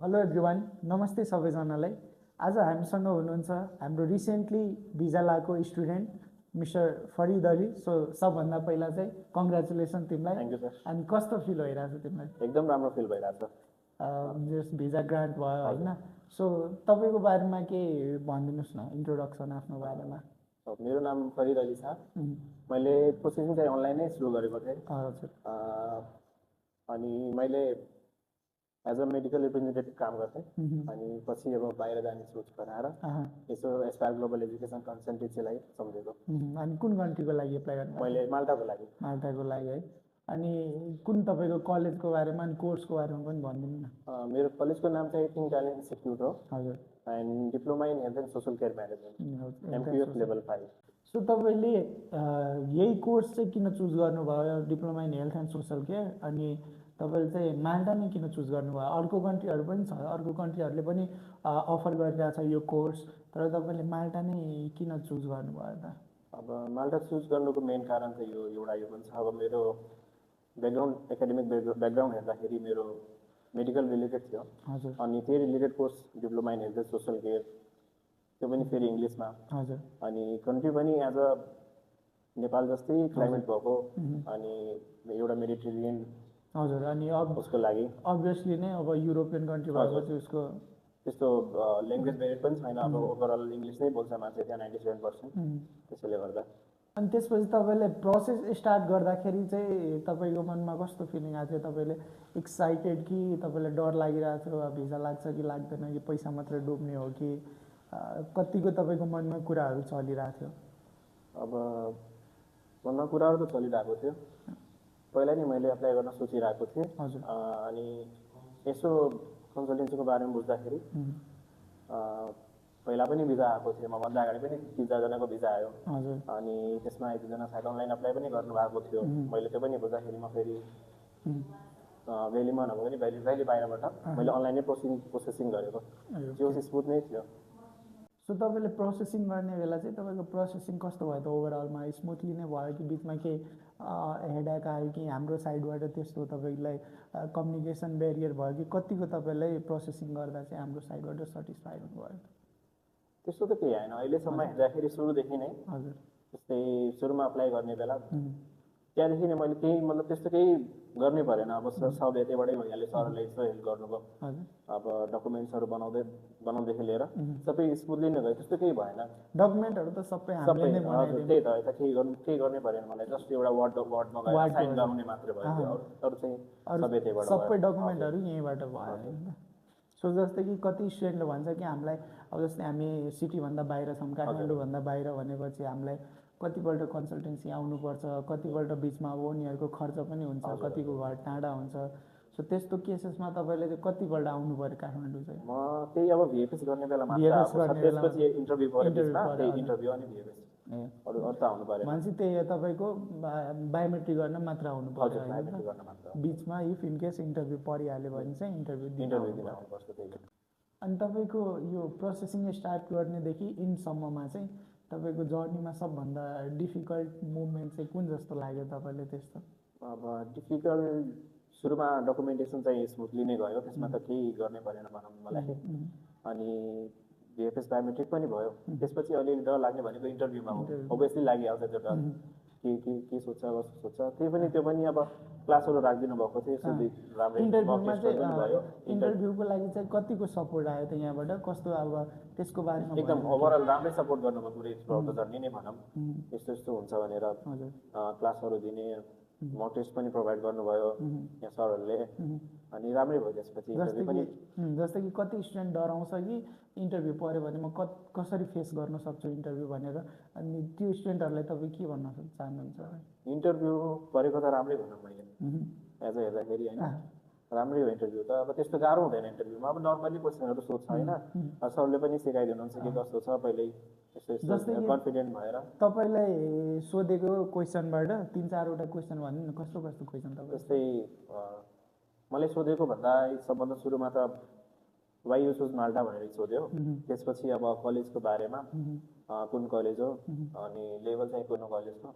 Hello everyone, नमस्ते सबैजनालाई। आज हामीसँग हुनुहुन्छ हाम्रो रिसेन्टली भिजा लागेको student mister Farid Ali. So सबभन्दा पहिला चाहिँ कङ्ग्रेचुलेसन तिमीलाई। Thank you sir. अनि कस्तो फिल भइरहेको छ तिमीलाई? एकदम राम्रो फिल भइरहेको जस भिजा ग्रान्ट भयो होइन। सो तपाईँको बारेमा के भनिदिनुहोस् न, इन्ट्रोडक्सन आफ्नो बारेमा। मेरो नाम फरिद अली छ। मैले प्रोसेसिङ चाहिँ अनलाइनै सुरु गरेको थिएँ। हजुर। अनि मैले एज अ मेडिकल रिप्रेजेन्टेटिभ काम गर्थेँ। अनि पछि अब बाहिर जाने सोच बनाएर यसो एस्पायर ग्लोबल एजुकेसन कन्सल्टेन्सीलाई सम्झेको। अनि कुन कन्ट्रीको लागि एप्लाई गर्नु? मैले माल्टाको लागि। माल्टाको लागि है। अनि कुन तपाईँको कलेजको बारेमा अनि कोर्सको बारेमा पनि भनिदिनु न। मेरो कलेजको नाम चाहिँ थिङ्क ट्यालेन्ट इन्स्टिट्युट हो। हजुर। And diploma in health and social care management, MPF level 5। So तपाईँले यही कोर्स चाहिँ किन चुज गर्नुभयो, diploma in health and social care? अनि तपाईँले चाहिँ माल्टा नै किन चुज गर्नुभयो? अर्को कन्ट्रीहरू पनि छ, अर्को कन्ट्रीहरूले पनि अफर गरिरहेछ यो कोर्स, तर तपाईँले माल्टा नै किन चुज गर्नुभयो त? अब माल्टा चुज गर्नुको मेन कारण चाहिँ यो एउटा यो पनि छ। अब मेरो ब्याकग्राउन्ड एकाडेमिक ब्याकग्राउन्ड हेर्दाखेरि मेरो मेडिकल रिलेटेड थियो। हजुर। अनि त्यही related course diploma in health and social care, त्यो पनि फेरि इङ्ग्लिसमा। हजुर। अनि कन्ट्री पनि एज अ नेपाल जस्तै क्लाइमेट भएको, अनि एउटा मेडिटेरियन। हजुर। अनि अब उसको लागि अभियसली नै अब युरोपियन कन्ट्री भएपछि उसको त्यस्तो ल्याङ्ग्वेज बेरियर पनि छैन। अब ओभरअल इङ्ग्लिस नै बोल्छ मान्छे त्यहाँ 97%। त्यसैले गर्दा। अनि त्यसपछि तपाईँले प्रोसेस स्टार्ट गर्दाखेरि चाहिँ तपाईँको मनमा कस्तो फिलिङ आएको थियो? तपाईँले एक्साइटेड कि तपाईँलाई डर लागिरहेको थियो, भिजा लाग्छ कि लाग्दैन, कि पैसा मात्रै डुब्ने हो कि कतिको तपाईँको मनमा कुराहरू चलिरहेको थियो? अब मनमा कुराहरू त चलिरहेको थियो। पहिला नै मैले एप्लाई गर्न सोचिरहेको थिएँ। हजुर। अनि यसो कन्सल्टेन्सीको बारेमा बुझ्दाखेरि पहिला पनि भिजा आएको थियो, मभन्दा अगाडि पनि 30जनाको भिजा आयो। हजुर। अनि त्यसमा 1-2जना सायद अनलाइन अप्लाई पनि गर्नुभएको थियो। मैले त्यो पनि बुझ्दाखेरि म फेरि भ्यालीमा नभए पनि भ्याली बाहिरबाट मैले अनलाइनै प्रोसेसिङ गरेको। त्यो स्मुथ नै थियो। सो तपाईँले प्रोसेसिङ गर्ने बेला चाहिँ तपाईँको प्रोसेसिङ कस्तो भयो त? ओभरअलमा स्मुथली नै भयो कि बिचमा केही हेडेक आयो कि हाम्रो साइडबाट त्यस्तो तपाईँलाई कम्युनिकेसन ब्यारियर भयो कि कतिको तपाईँलाई प्रोसेसिङ गर्दा चाहिँ हाम्रो साइडबाट सेटिस्फाई हुनुभयो? त्यस्तो त केही आएन अहिलेसम्म हेर्दाखेरि। सुरुदेखि नै हजुर। जस्तै सुरुमा अप्लाई गर्ने बेला त्यहाँदेखि नै मैले केही मतलब त्यस्तो केही गर्नै परेन। अब सब यतैबाटै भइहाल्यो, सरले यसो हेल्प गर्नुभयो। अब डकुमेन्ट्सहरू बनाउँदैदेखि लिएर सबै स्मुथली नै गयो, त्यस्तो केही भएन। डकुमेन्टहरू त सबै हामीले नै बनाइदियो। त्यही त यता केही गर्नै परेन मलाई। जस्ट एउटा वर्डमा गएर साइन गराउने मात्रै भयो। अरू चाहिँ सबै त्यहीबाट सबै डकुमेन्टहरू यहीँबाट भयो होइन। सो जस्तै कि कति स्टुडेन्टले भन्छ कि हामीलाई अब जस्तै हामी सिटीभन्दा बाहिर छौँ, काठमाडौँभन्दा बाहिर भनेपछि हामीलाई कतिपल्ट कन्सल्टेन्सी आउनुपर्छ, कतिपल्ट बिचमा अब उनीहरूको खर्च पनि हुन्छ, कतिको घर टाढा हुन्छ। सो त्यस्तो केसेसमा तपाईँले चाहिँ कतिपल्ट आउनु पऱ्यो काठमाडौँ चाहिँ? म त्यही अब भिएफएस गर्ने बेला त्यसपछि इन्टरभ्यू अनि भिएफएस अरू त आउनु पऱ्यो। मान्छे त्यही तपाईँको बायोमेट्रिक गर्न मात्र आउनु पर्यो होइन? बिचमा इफ इनकेस इन्टरभ्यू परिहाल्यो भने चाहिँ इन्टरभ्यू दिन आउनुपर्छ। त्यही अनि तपाईँको यो प्रोसेसिङ स्टार्ट गर्नेदेखि इनसम्ममा चाहिँ तपाईँको जर्नीमा सबभन्दा डिफिकल्ट मुभमेन्ट चाहिँ कुन जस्तो लाग्यो तपाईँले त्यस्तो? अब डिफिकल्ट सुरुमा डकुमेन्टेसन चाहिँ स्मुथली नै गयो, त्यसमा त केही गर्नै परेन भनौँ मलाई। अनि भिएफएस बायोमेट्रिक पनि भयो। त्यसपछि अलिअलि डर लाग्ने भनेको इन्टरभ्यूमा हो। अभियसली लागिहाल्छ त्यो डर, के सोच्छ कस्तो सोच्छ। त्यो पनि अब क्लासहरू राखिदिनु भएको थियो। इन्टरभ्यूमा चाहिँ इन्टरभ्यूको लागि चाहिँ कतिको सपोर्ट आयो त यहाँबाट? कस्तो अब त्यसको बारेमा? एकदम ओभरअल राम्रै सपोर्ट गर्नुभयो पुरै थ्रुआउट द जर्नी नै भनौँ। यस्तो हुन्छ भनेर क्लासहरू दिने, मक टेस्ट पनि प्रोभाइड गर्नुभयो यहाँ सरहरूले। अनि राम्रै भयो त्यसपछि इन्टरभ्यू पनि। जस्तै कि कति स्टुडेन्ट डराउँछ कि इन्टरभ्यू पऱ्यो भने म कसरी फेस गर्न सक्छु इन्टरभ्यू भनेर, अनि त्यो स्टुडेन्टहरूलाई तपाईँ के भन्न चाहनुहुन्छ? इन्टरभ्यू परेको त राम्रै भनौँ मैले एज अ हेर्दाखेरि होइन, राम्रै हो इन्टरभ्यू त। अब त्यस्तो गाह्रो हुँदैन इन्टरभ्यूमा। अब नर्मली क्वेसनहरू सोध्छ होइन, सरले पनि सिकाइदिनुहुन्छ कि कस्तो छ पहिल्यै यस्तो कन्फिडेन्ट भएर। तपाईँलाई सोधेको क्वेसनबाट 3-4वटा क्वेसन भन्नु न, कस्तो कस्तो क्वेसन तपाईँ? जस्तै मलाई सोधेको भन्दा सबभन्दा सुरुमा त वाइ यु चुज माल्टा भनेर सोध्यो। त्यसपछि अब कलेजको बारेमा, कुन कलेज हो अनि लेभल चाहिँ कुन कलेजको,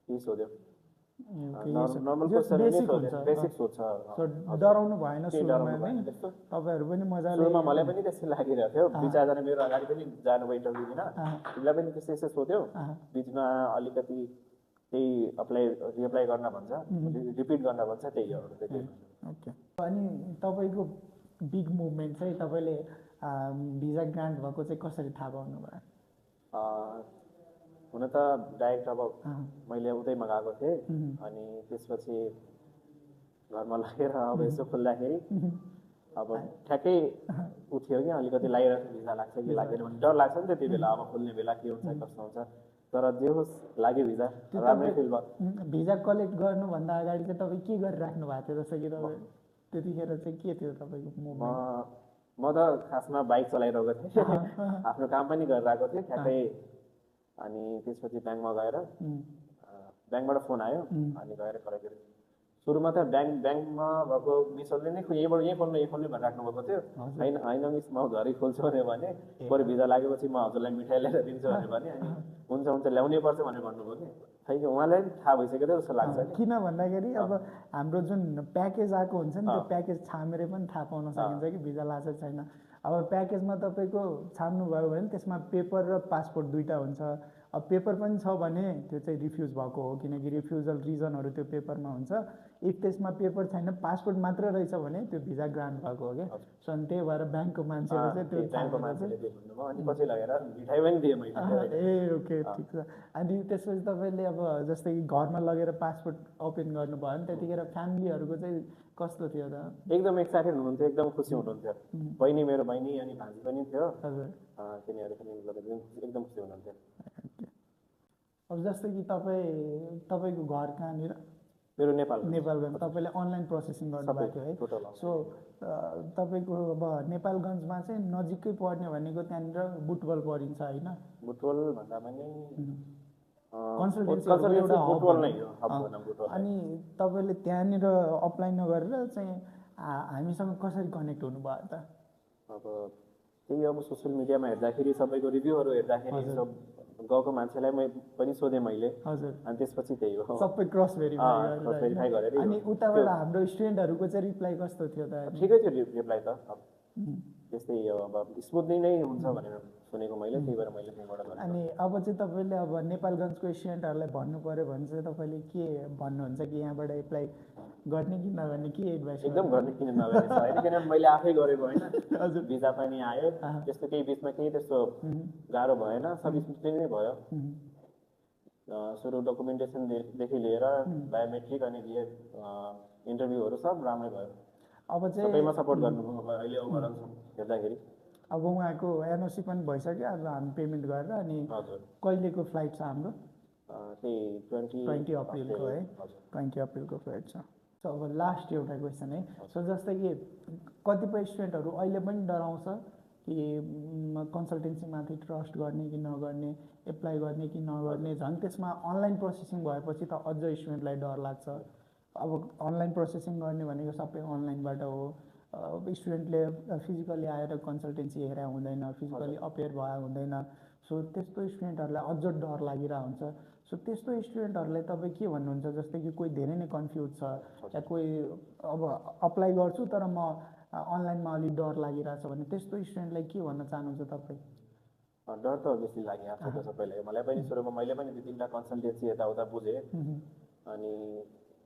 यही सोध्यो। नर्मल जस्ट क्वेसन नै बेसिक सोध्छ, हुन्छ बेसिक सोध्छ। सो डराउनु भएन केही सुरुमा डराउनु नै भएन त्यस्तो। तपाईँहरू पनि मजाले सुरुमा मलाई पनि त्यस्तै लागिरहेको थियो, 2-4 जना मेरो अगाडि पनि जानुभयो इन्टरभ्यू दिन, तिमीलाई पनि त्यस्तै त्यस्तै सोध्यो, बिचमा अलिकति त्यही रिएप्लाई गर्न भन्छ, रिपिट गर्न भन्छ, त्यही हो अरू त केही छैन। ओके अनि तपाईँको बिग मुभमेन्ट चाहिँ तपाईँले भिजा ग्रान्ट भएको चाहिँ कसरी थाहा पाउनु भयो? हुन त डाइरेक्ट अब मैले उतैमा गएको थिएँ, अनि त्यसपछि घरमा लगेर अब यसो खोल्दाखेरि अब ठ्याक्कै उठ्यो कि अलिकति लागिरहेको थियो, भिजा लाग्छ कि लाग्दैन भने डर लाग्छ नि त त्यति बेला, अब खोल्ने बेला के हुन्छ कस्तो हुन्छ, तर जे होस् लाग्यो भिजा, राम्रै फिल भयो। भिजा कलेक्ट गर्नुभन्दा अगाडि चाहिँ तपाईँ के गरिराख्नु भएको थियो जस्तो कि तपाईँ त्यतिखेर चाहिँ के थियो तपाईँको मुभमेन्ट? म त खासमा बाइक चलाइरहेको थिएँ, आफ्नो काम पनि गरिरहेको थिएँ ठ्याक्कै। अनि त्यसपछि ब्याङ्कमा गएर ब्याङ्कबाट फोन आयो, अनि गएर कलेक्ट गरेँ। सुरुमा त ब्याङ्कमा भएको मिसहरूले नै यही खोल्नु भनेर राख्नु भएको थियो। होइन मिस म घरै खोल्छु भने बरु भिजा लागेपछि म हजुरलाई मिठाई ल्याएर दिन्छु भने अनि हुन्छ ल्याउनै पर्छ भनेर भन्नुभयो कि, खै उहाँलाई पनि थाहा भइसक्यो जस्तो लाग्छ। किन भन्दाखेरि अब हाम्रो जुन प्याकेज आएको हुन्छ नि त्यो प्याकेज छामेर पनि थाहा पाउन सकिन्छ कि भिजा लाग्छ छैन। अब प्याकेजमा तपाईँको छाम्नु भयो भने त्यसमा पेपर र पासपोर्ट दुइटा हुन्छ। अब पेपर पनि छ भने त्यो चाहिँ रिफ्युज भएको हो, किनकि रिफ्युजल रिजनहरू त्यो पेपरमा हुन्छ। इफ त्यसमा पेपर छैन पासपोर्ट मात्र रहेछ भने त्यो भिजा ग्रान्ट भएको हो क्या। सो अनि त्यही भएर ब्याङ्कको मान्छेले चाहिँ त्यो ब्याङ्कको मान्छेले त्यो भन्नुभयो, अनि पछि लगेर मिठाई पनि दिएँ मैले। ए ओके ठिक छ। अनि त्यसपछि तपाईँले अब जस्तै कि घरमा लगेर पासपोर्ट ओपन गर्नुभयो भने त्यतिखेर फ्यामिलीहरूको चाहिँ कस्तो थियो त? एकदम एक्साइटेड हुनुहुन्थ्यो, एकदम खुसी हुनुहुन्थ्यो। बहिनी मेरो बहिनी अनि भान्जी पनि थियो, हजुर तिनीहरू पनि एकदम खुसी हुनुहुन्थ्यो। अब जस्तै कि तपाईँको घर कहाँनिर? मेरो नेपालगञ्ज। तपाईँले अनलाइन प्रोसेसिङ गर्नुभएको थियो है? सो तपाईँको अब नेपालगञ्जमा चाहिँ नजिकै पर्ने भनेको त्यहाँनिर बुटवल परिन्छ होइन? बुटवल भन्दा पनि अनि तपाईँले त्यहाँनिर अप्लाई नगरेर चाहिँ हामीसँग कसरी कनेक्ट हुनुभयो त? अब त्यही अब सोसियल मिडियामा हेर्दाखेरि सबैको रिभ्यूहरू हेर्दाखेरि गएको मान्छेलाई पनि सोधेँ मैले। हजुर। अनि त्यसपछि त्यही हो, सबै क्रस भेरिफाई गरेर। अनि उताबाट हाम्रो स्टुडेन्टहरूको चाहिँ रिप्लाई कस्तो थियो त? ठिकै थियो रिप्लाई त, त्यस्तै अब स्मुथली नै हुन्छ भनेर सुनेको मैले, त्यही भएर मैले त्यहीँबाट गरेँ। अनि अब चाहिँ तपाईँले अब नेपालगञ्जको स्टुडेन्टहरूलाई भन्नु पऱ्यो भने चाहिँ तपाईँले के भन्नुहुन्छ कि यहाँबाट एप्लाई गर्ने कि नगर्ने, के एडभाइस? एकदम गर्ने किन नगर्ने होइन, किनभने मैले आफै गरेको होइन। हजुर, भिजा पनि आयो, त्यस्तो केही बिचमा केही त्यस्तो गाह्रो भएन, सब स्मुथली नै भयो। सुरु डकुमेन्टेसनदेखि लिएर बायोमेट्रिक अनि इन्टरभ्यूहरू सब राम्रै भयो। अब चाहिँ सबैमा सपोर्ट गर्नुभयो अहिले ओभरअल हेर्दाखेरि। अब उहाँको एनओसी पनि भइसक्यो, अब हामी पेमेन्ट गरेर। अनि कहिलेको फ्लाइट छ हाम्रो? त्यही 20 अप्रिलको है? 20 अप्रिलको फ्लाइट छ। सो अब लास्ट एउटा क्वेसन है। सो जस्तै कि कतिपय स्टुडेन्टहरू अहिले पनि डराउँछ कि कन्सल्टेन्सीमाथि ट्रस्ट गर्ने कि नगर्ने, एप्लाई गर्ने कि नगर्ने। झन् त्यसमा अनलाइन प्रोसेसिङ भएपछि त अझ स्टुडेन्टलाई डर लाग्छ। अब अनलाइन प्रोसेसिङ गर्ने भनेको सबै अनलाइनबाट हो। स्टुडेन्टले फिजिकली आएर कन्सल्टेन्सी हेरेर हुँदैन, फिजिकली अपेयर भए हुँदैन। सो त्यस्तो स्टुडेन्टहरूलाई अझ डर लागिरहेको हुन्छ। सो त्यस्तो स्टुडेन्टहरूलाई तपाईँ के भन्नुहुन्छ? जस्तै कि कोही धेरै नै कन्फ्युज छ, या कोही अब अप्लाई गर्छु तर म अनलाइनमा अलिक डर लागिरहेछ भने त्यस्तो स्टुडेन्टलाई के भन्न चाहनुहुन्छ तपाईँ? डर त अभियसली लागिरहेको छ सबैलाई। मलाई पनि सुरुमा मैले पनि 2-3टा कन्सल्टेन्सी यताउता बुझेँ, अनि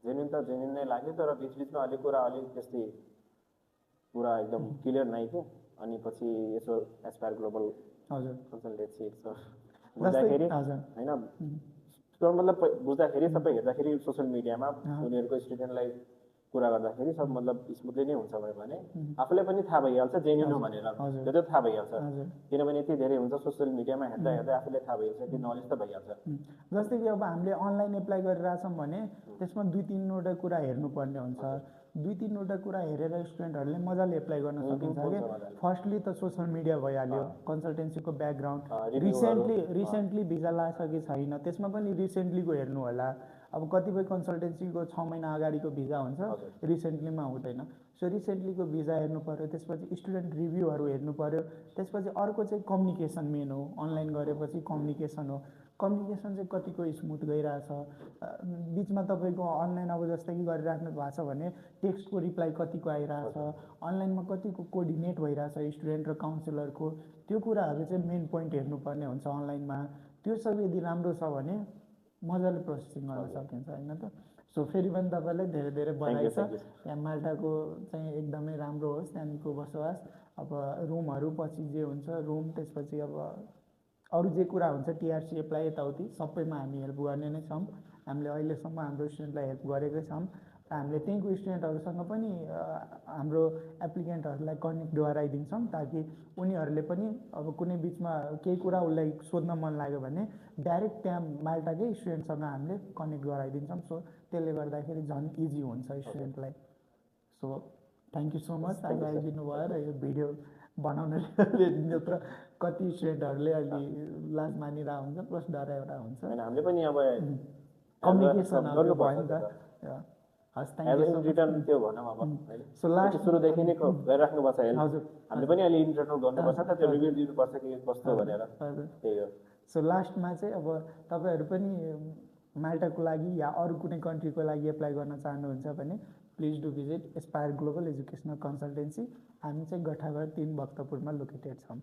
जेन्युन नै लाग्यो, तर बिचबिचमा अलिक कुरा अलिक त्यस्तै पुरा एकदम क्लियर नै थियो। अनि पछि यसो एस्पायर ग्लोबल कन्सल्टेन्सी बुझ्दाखेरि होइन, मतलब बुझ्दाखेरि सबै हेर्दाखेरि सोसियल मिडियामा उनीहरूको स्टुडेन्टलाई कुरा गर्दाखेरि सब मतलब स्मुथली नै हुन्छ भने आफूलाई पनि थाहा भइहाल्छ जेन्युन हो भनेर, त्यो त थाहा भइहाल्छ। किनभने यति धेरै हुन्छ सोसियल मिडियामा हेर्दा आफूलाई थाहा भइहाल्छ, त्यो नलेज त भइहाल्छ। जस्तै कि अब हामीले अनलाइन एप्लाई गरिरहेछौँ भने त्यसमा 2-3वटा कुरा हेर्नुपर्ने हुन्छ। 2-3वटा कुरा हेरेर स्टुडेन्टहरूले मजाले एप्लाई गर्न सकिन्छ कि। फर्स्टली त सोसियल मिडिया भइहाल्यो, कन्सल्टेन्सीको ब्याकग्राउन्ड, रिसेन्टली भिजा लाग्छ कि छैन, त्यसमा पनि रिसेन्टलीको हेर्नु होला। अब कतिपय कन्सल्टेन्सीको 6 महिना अगाडिको भिजा हुन्छ, रिसेन्टलीमा हुँदैन। सो रिसेन्टलीको भिजा हेर्नु पऱ्यो, त्यसपछि स्टुडेन्ट रिभ्यूहरू हेर्नु पऱ्यो, त्यसपछि अर्को चाहिँ कम्युनिकेसन मेन हो। अनलाइन गरेपछि कम्युनिकेसन हो। कम्युनिकेसन चाहिँ कतिको स्मुथ गइरहेछ, बिचमा तपाईँको अनलाइन अब जस्तै कि गरिराख्नु भएको छ भने टेक्स्टको रिप्लाई कतिको आइरहेछ, अनलाइनमा कतिको कोअर्डिनेट भइरहेछ स्टुडेन्ट र काउन्सिलरको, त्यो कुराहरू चाहिँ मेन पोइन्ट हेर्नुपर्ने हुन्छ अनलाइनमा। त्यो सब यदि राम्रो छ भने मजाले प्रोसेसिङ गर्न सकिन्छ होइन त। सो फेरि पनि तपाईँलाई धेरै धेरै बधाई छ। त्यहाँ माल्टाको चाहिँ एकदमै राम्रो होस् त्यहाँदेखिको बसोबास। अब रुमहरू पछि जे हुन्छ रुम, त्यसपछि अब अरू जे कुरा हुन्छ टिआरसी एप्लाई यताउति सबैमा हामी हेल्प गर्ने नै छौँ। हामीले अहिलेसम्म हाम्रो स्टुडेन्टलाई हेल्प गरेकै छौँ र हामीले त्यहीँको स्टुडेन्टहरूसँग पनि हाम्रो एप्लिकेन्टहरूलाई कनेक्ट गराइदिन्छौँ ताकि उनीहरूले पनि अब कुनै बिचमा केही कुरा उसलाई सोध्न मन लाग्यो भने डाइरेक्ट त्यहाँ माल्टाकै स्टुडेन्टसँग हामीले कनेक्ट गराइदिन्छौँ। सो त्यसले गर्दाखेरि झन् इजी हुन्छ स्टुडेन्टलाई। So thank you so much आज आइदिनु भयो र यो भिडियो बनाउनले नत्र कति स्टुडेन्टहरूले अहिले लाज मानिरहेको हुन्छ प्लस डराइरहेको हुन्छ। हामीले पनि अब कम्युनिकेसन भयो नि त। हस् थ्याङ्क यू। रिटर्न त्यो भनौँ अब होइन। सो लास्ट सुरुदेखि नै गरिराख्नुपर्छ हेल्प। हजुर हामीले पनि अलि इन्टरनल गर्नुपर्छ त, त्यो रिभ्यू दिनुपर्छ कि कस्तो भनेर। हजुर त्यही हो। सो लास्टमा चाहिँ अब तपाईँहरू पनि माल्टाको लागि या अरू कुनै कन्ट्रीको लागि एप्लाई गर्न चाहनुहुन्छ भने please do visit Aspire global educational consultancy. हामी चाहिँ गठागढ 3 भक्तपुरमा लोकेटेड छौँ।